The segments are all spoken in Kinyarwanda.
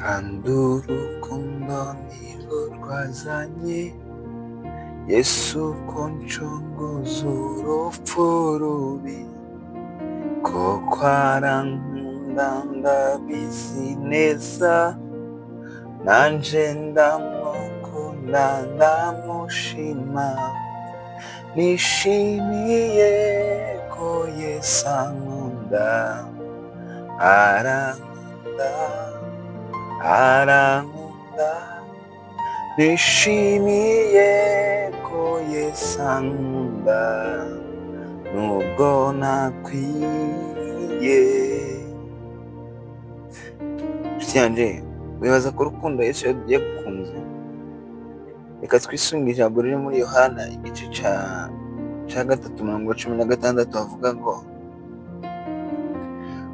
Kandi urukundo nirwo rwazanye Yesu kunshunguza urupfu rubi. Koko arankunda, ndabizi neza, nanje ndamukunda, ndamushima. Nishimiye ko Yesu ankunda, arankunda, arankunda. Nishimiye ko Yesu ankunda nubwo ntakwiye. Nshuti yanjye, wibaza ko urukundo Yesu yagukunze? Reka twisunge ijambo riri muri Yohana igice ca 3, umurongo wa 16, havuga ngo: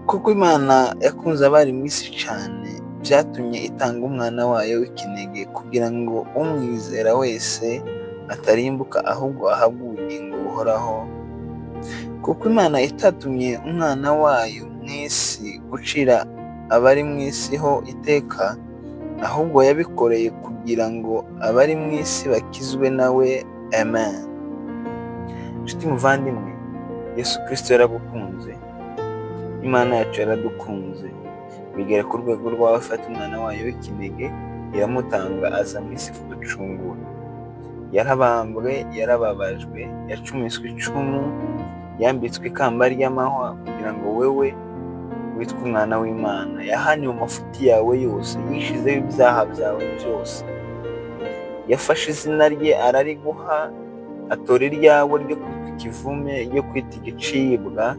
"Kuko Imana yakunze abari mu isi cyane, byatumye itanga umwana wayo w'ikinege, kugira ngo umwizera wese atarimbuka, ahubwo ahabwe ubugingo buhoraho. Kuko Imana itatumye umwana wayo mu isi gucira abari mu isi ho iteka, ahubwo yabikoreye kugira ngo abari mu isi bakizwe nawe." Amen. Nshuti muvandimwe, Yesu Kirisito yaragukunze, Imana yacu yaradukunze bigera ku rwego rw'aho ifata umwana wayo w'ikinege iramutanga, aza mu isi kuducungura. Yarabambwe, yarababajwe, yacumiswe icumu, yambitswe ikamba ry'amahwa kugira ngo wewe witwe umwana w'Imana. Yahaniwe amafuti yawe yose, yishizeho ibyaha byawe byose. Yafashe izina rye arariguha, atora iryawe ryo kwitwa ikivume, ryo kwita igicibwa,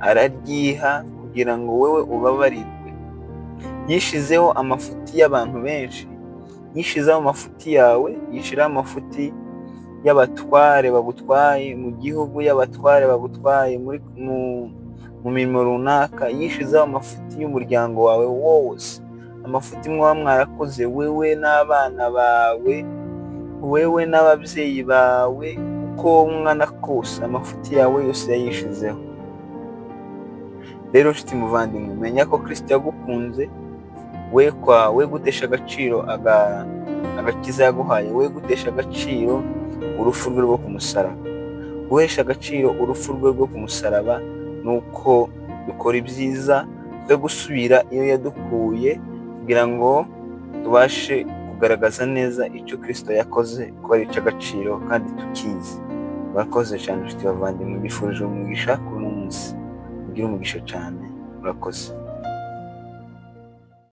araryiha kugira ngo wowe ubabarirwe. Yishizeho amafuti y'abantu benshi, yishizeho amafuti yawe, yishiraho amafuti y'abatware bagutwaye mu gihugu, y'abatware bagutwaye mu mirimo runaka, yishizeho amafuti y'umuryango wawe wose, amafuti mwaba mwarakoze wewe n'abana bawe, wewe n'ababyeyi bawe, uko ungana kose, amafuti yawe yose yayishizeho. Rero nshuti muvandimwe, menya ko Kirisito yagukunze. We kwa we gutesha agaciro agakiza yaguhaye, we gutesha agaciro urupfu rwe rwo ku musaraba. Guhesha agaciro urupfu rwe rwo ku musaraba ni uko dukora ibyiza, twe gusubira iyo yadukuye, kugira ngo tubashe kugaragaza neza icyo Kirisito yakoze ko ari icy'agaciro kandi tukizi. Murakoze cyane, inshuti bavandimwe. Mbifurije umugisha kuri uno munsi, mugire umugisha cyane. Murakoze.